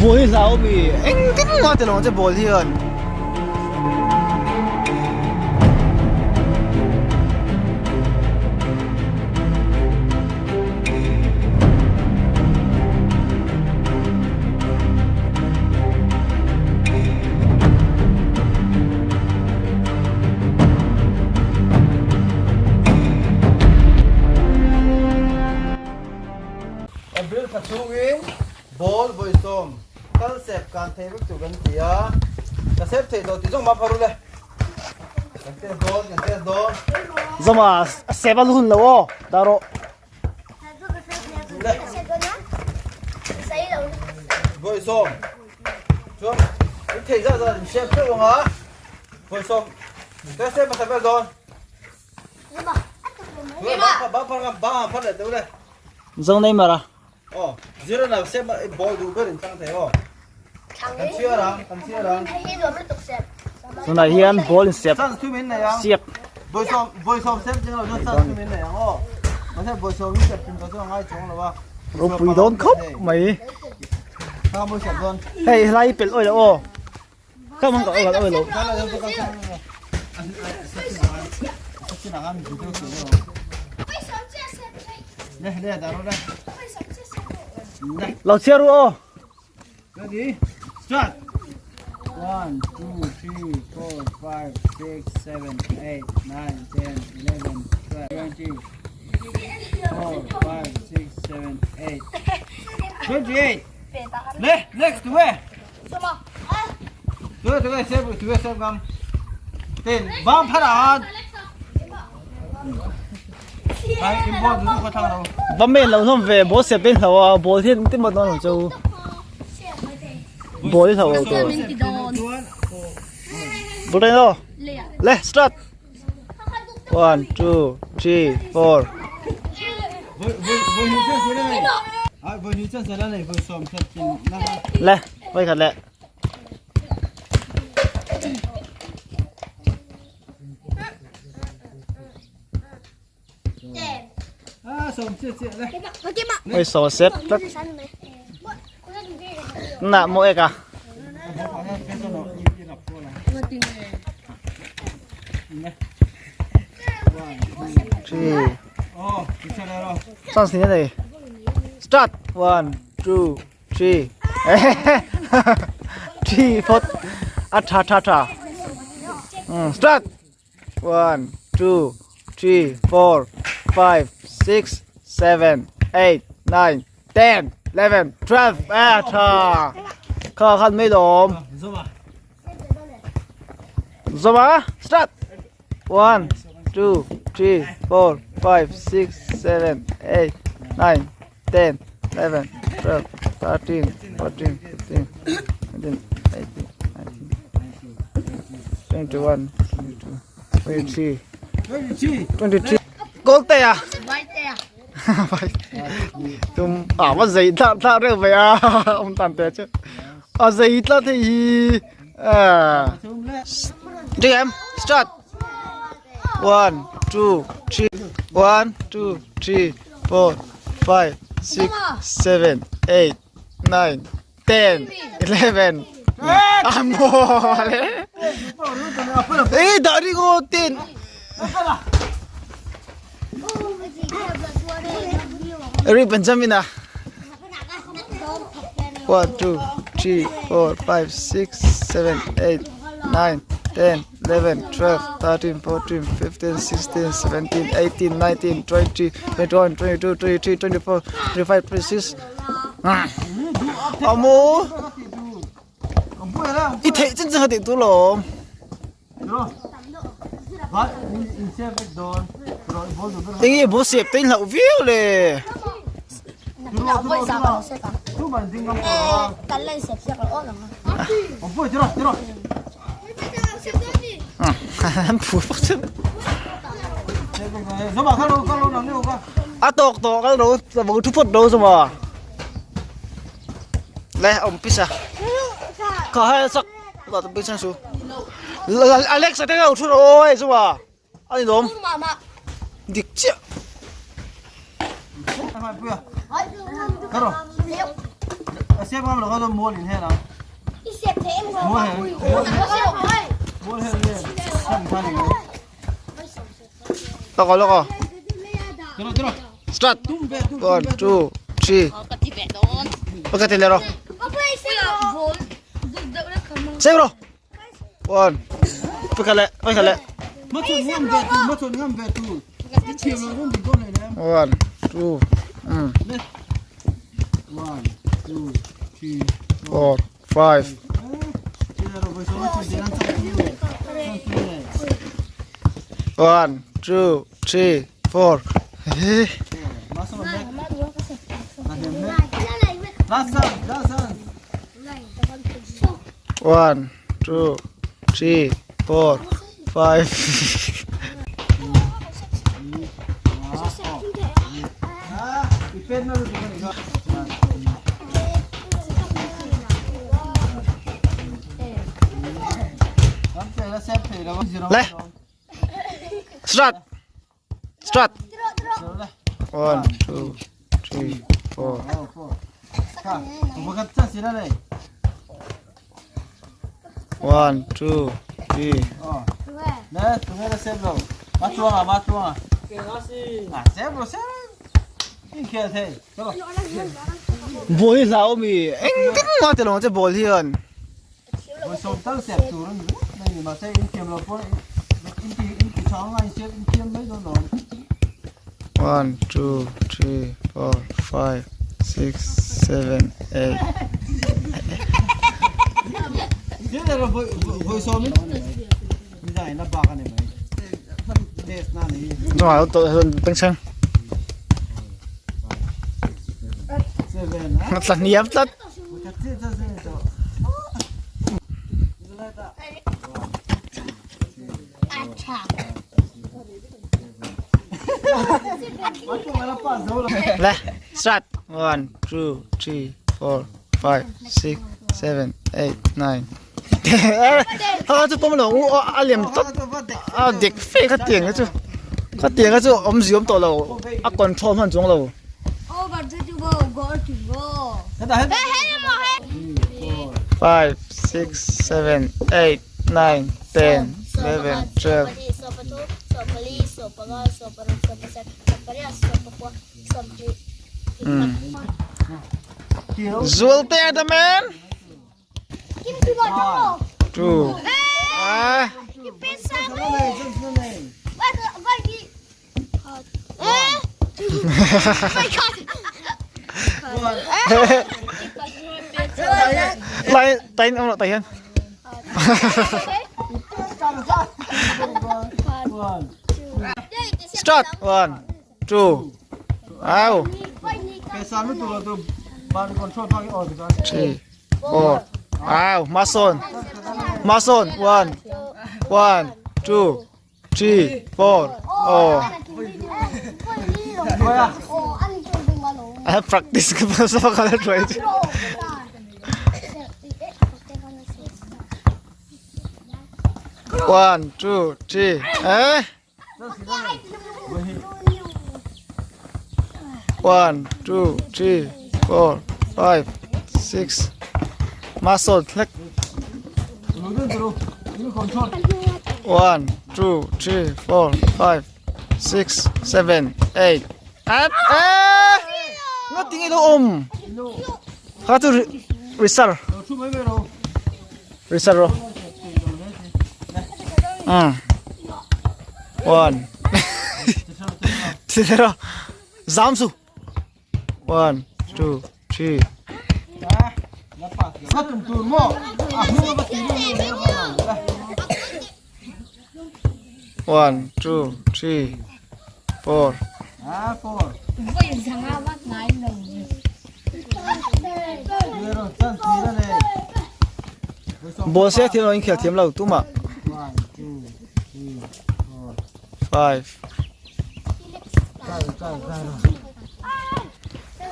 Ball hi hlau ami engtin mah ti lo ang che ball hian. April thla chhungin ball vawisawm kal sep kan thei vek tur kan ti a, ka sep thei tawh tih zawng mah phar ule. Kan test dawn, kan test dawn. Zama a sep a lu hun lo aw, dah rawh. Vawisawm chuan in thei zat zat in sep theuh ang a, vawisawm test sep hmasa ber dawn. Zo nei mara. Aw, zira na sep ball duh ber in tlang thei aw. Kan chhiar ang, kan chhiar ang. Tunah hian ball in sep siak. Vawisawm, vawisawm sep ching lo chuan chance thu min nei ang aw. Mahse vawisawm hi sep ching lo chuan a ngai chuang lo a. Ropui dawn khawp mai. Thang mawi sep dawn. Hei helai pelh awih lo aw. Ka mang ka awih awih lo. Lo chhiar ru aw. Ready? Start! 1, 2, 3, 4, 5, 6, 7, 8, 9, 10, 11, 12, 20, 4, 5, 6, 7, 8, 28. Le, next, tu e. Tu e, tu e, save, tu e, save ngam. Ten, bang phara han. Va men lo hlawm ve ball sep in hlo a ball hian engtin maw dawn lo chu ball hi hlo lo tur ball train aw le start one two three four le voi khat le Ôi sò xếp tất nạ mỗi cả three sang xin này start one two three three four à tha tha tha start One, two, three, four, five, six, seven, eight, nine, ten, eleven, 12. À, tha. Kha khan mai lawm. Zoma, start. One, two, three, four, five, six, seven, eight, nine, 10, 11, 12, 13, 14, 15, 17, 18, 19, 21, 22, 23, 23. Goal te à? Tum à mà giấy ta ta rêu về à ông tàn té chứ. À giấy ta thì à. Đi em, start. 1 2 3 1 2 3 4 5 6 7 8 9 10 11 À mò le. Ê đợi đi cô tin. Eric Benjamin à. 1 2 3 4 5 6 7 8 9 10 11 12 13 14 15 16 17 18 19 20 21 22 23 24 25 26 Amu I theih chin chin tih tu lawm. Enge ball sep te in hlauh viau le. An phu vak chu. A tawk tawh kal ro bo thu phawt ro chuma. Le awm pisa. Kha hai sak la tum pisa su. Alex a te lo thu ro oi chuma. A ni lawm. Dik chiah. Lawk aw lawk aw. Start. 1 2 3. Pakhat in le ro. Save ro. 1. Pakhat le pakhat le. 1 2 1 2 3 4 5 1 2 3 4 1 2 3 4 5 Le start start 1 2 3 4 1 2 3 Ball hi hlau ami engtin mah ti lo che ball hian. One two three four five six seven eight. Tla hniam tlat. Le, start. 1, 2, 3, 4, 5, 6, 7, 8, 9. Ha chu pawm lo a liam tawp a dik fe kha tiang kha chu kha tiang kha chu awmzia awm tawh lo a control hman chuang lo. 5, 6, 7, 8, 9, 10, 11, 12. Zualte the man. 2 ah. Lai tay ông tay hian. Start. 1 2 Au. 3 4 Au, Mason. Mason. 1 1 2 3 4 Oh. I have practice ka pa sa kala try. 1 2 3 Eh? 1 2 3 4 5 6 Muscle click. 1 2 3 4 5 6 7 8 At eh Nga ting ilo om. Kha chu resar. Resar ro. 1 0 Zam su. 1 2 3 1 2 3 4 Ball se thiam lo in khel thiam lo tumah 5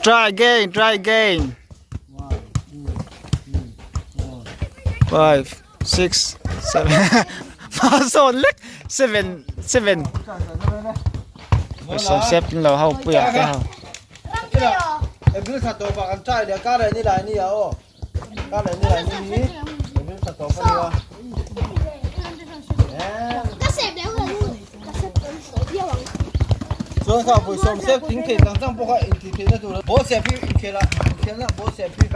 Try again, try again. 5 6 7 Hmasawn lek 7 7 Sawm sep lo ho puia te ho. April thla tawpah kan try leh a, kar leh ni lai ni ah aw. Kar leh ni lai ni hi April thla tawp a nia. Chuan kha vawi sawm sep thing thei chang chang pawh kha intih theihna tur ball sep hi inkhel ah inkhel ah ball sep hi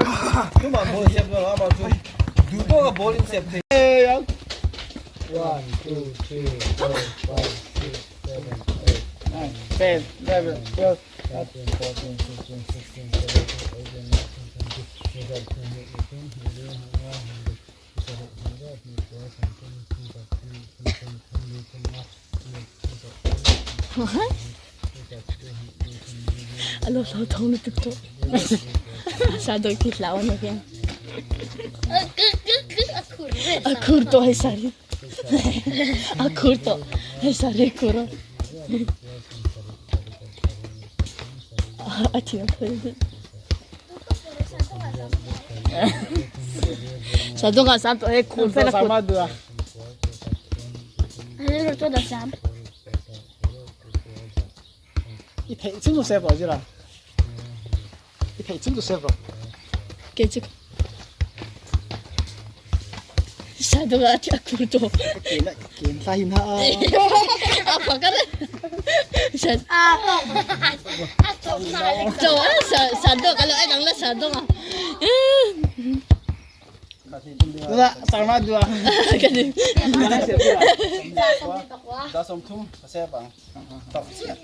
tumah ball sep lo amah chu duh tawka ball in sep thei. One, two, three, four, five, six, seven, eight, nine, ten, eleven, twelve, thirteen, fourteen, fifteen, sixteen, seventeen, eighteen, nineteen, twenty, A lo hlau thawng lutuk tawh. Sa dawi khi hlau a ni hian. A khur tawh hei sari. A khur tawh hei sari a khur a. A thiam phei. Sadunga sam to he khur fel a khur. I theih chin chu save rawh zira. I theih chin chu save rawh. Ke chu. Sadunga a khur to. Ke na ke na hin ha. A phakar. Sad. Cho a sadunga lo ai dang la sadunga. Tuna sarma dua. Ka ni. Da som thum a sep ang. Tawk chiah.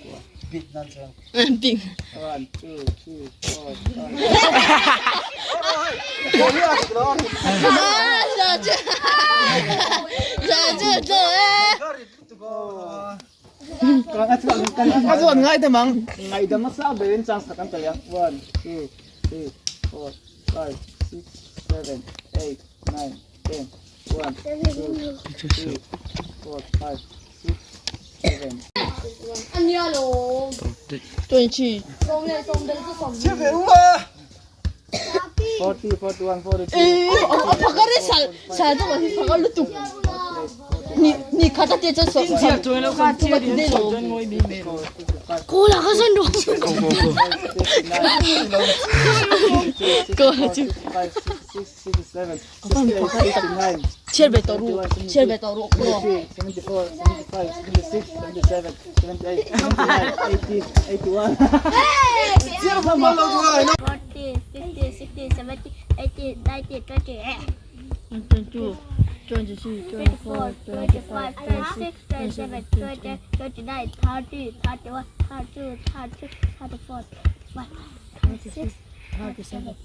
Bit nan chuan. Ping. One, two, three, four, five. Ah, sa chu. Sa chu chu eh. A chuan ngai te mang. Ngaidam a sa berin chance khat an pe ang. One, two, three, four, five, six, seven, eight, nine, ten. One, two, three, four, five, six, seven. 20. 40, 41, 42. Eh, a phakar e sa sa tu ma hi phakar lutuk. Ni ni khata te cha so. Ko la ka san ro. Ko chu. 5, 6, 6, 7, 68, 69, Chiar ve to ru. Chiar ve to ru. 73, 74, 75, 76, 77, 78, 79, 80, 81. 40, 50, 60, 70, 80, 90, 20, 22, 23, 24, 25, 26, 27, 28, 29, 30, 31, 32, 33, 34, 35, 36, 37.